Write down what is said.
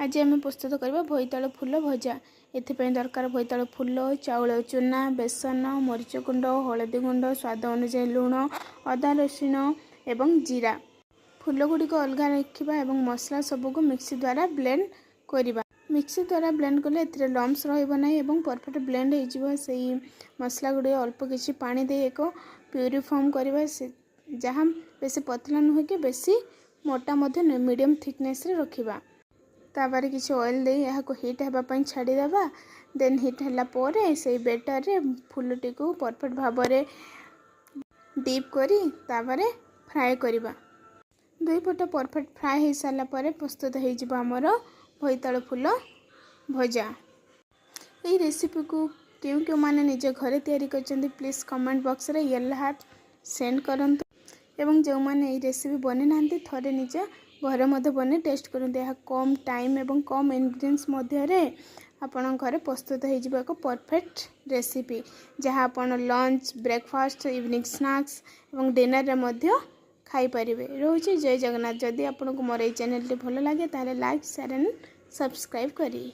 ଆଜି ଆମେ ପ୍ରସ୍ତୁତ କରିବା ବୋଇତାଳୁ ଫୁଲ ଭଜା। ଏଥିପାଇଁ ଦରକାର ବୋଇତାଳୁ ଫୁଲ, ଚାଉଳ ଚୁନା, ବେସନ, ମରିଚ ଗୁଣ୍ଡ, ହଳଦୀ ଗୁଣ୍ଡ, ସ୍ୱାଦ ଅନୁଯାୟୀ ଲୁଣ, ଅଦା ରସୁଣ ଏବଂ ଜିରା। ଫୁଲ ଗୁଡ଼ିକ ଅଲଗା ରଖିବା ଏବଂ ମସଲା ସବୁକୁ ମିକ୍ସି ଦ୍ୱାରା ବ୍ଲେଣ୍ଡ କରିବା। ମିକ୍ସି ଦ୍ୱାରା ବ୍ଲେଣ୍ଡ କଲେ ଏଥିରେ ଲମ୍ପସ୍ ରହିବ ନାହିଁ ଏବଂ ପରଫେକ୍ଟ ବ୍ଲେଣ୍ଡ ହେଇଯିବ। ସେଇ ମସଲା ଗୁଡ଼ିକ ଅଳ୍ପ କିଛି ପାଣି ଦେଇ ଏକ ପ୍ୟୁରି ଫର୍ମ କରିବା, ସେ ଯାହା ବେଶୀ ପତଳା ନୁହେଁ କି ବେଶୀ ମୋଟା ମଧ୍ୟ ନୁହେଁ, ମିଡ଼ିୟମ୍ ଥିକନେସ୍ରେ ରଖିବା। ତାପରେ କିଛି ଅଏଲ୍ ଦେଇ ଏହାକୁ ହିଟ୍ ହେବା ପାଇଁ ଛାଡ଼ିଦେବା। ଦେନ୍ ହିଟ୍ ହେଲା ପରେ ସେଇ ବେଟରରେ ଫୁଲଟିକୁ ପରଫେକ୍ଟ ଭାବରେ ଡିପ୍ କରି ତାପରେ ଫ୍ରାଏ କରିବା। ଦୁଇ ପଟ ପରଫେକ୍ଟ ଫ୍ରାଏ ହେଇସାରିଲା ପରେ ପ୍ରସ୍ତୁତ ହେଇଯିବ ଆମର ବୋଇତାଳୁ ଫୁଲ ଭଜା। ଏଇ ରେସିପିକୁ କେଉଁ କେଉଁମାନେ ନିଜ ଘରେ ତିଆରି କରିଛନ୍ତି, ପ୍ଲିଜ୍ କମେଣ୍ଟ ବକ୍ସରେ ୟେଲୋ ହାର୍ଟ ସେଣ୍ଡ କରନ୍ତୁ ଏବଂ ଯେଉଁମାନେ ଏଇ ରେସିପି ବନେଇ ନାହାନ୍ତି, ଥରେ ନିଜ ଘରେ ମଧ୍ୟ ବନେଇ ଟେଷ୍ଟ କରନ୍ତୁ। ଏହା କମ୍ ଟାଇମ୍ ଏବଂ କମ୍ ଇନଗ୍ରିଡ଼ିଏଣ୍ଟସ୍ ମଧ୍ୟରେ ଆପଣଙ୍କ ଘରେ ପ୍ରସ୍ତୁତ ହେଇଯିବ ଏକ ପରଫେକ୍ଟ ରେସିପି, ଯାହା ଆପଣ ଲଞ୍ଚ, ବ୍ରେକଫାଷ୍ଟ, ଇଭିନିଂ ସ୍ନାକ୍ସ ଏବଂ ଡିନରରେ ମଧ୍ୟ ଖାଇପାରିବେ। ରହୁଛି, ଜୟ ଜଗନ୍ନାଥ। ଯଦି ଆପଣଙ୍କୁ ମୋର ଏଇ ଚ୍ୟାନେଲଟି ଭଲ ଲାଗେ, ତାହେଲେ ଲାଇକ୍, ସେୟାର ଆଣ୍ଡ ସବସ୍କ୍ରାଇବ୍ କରିବେ।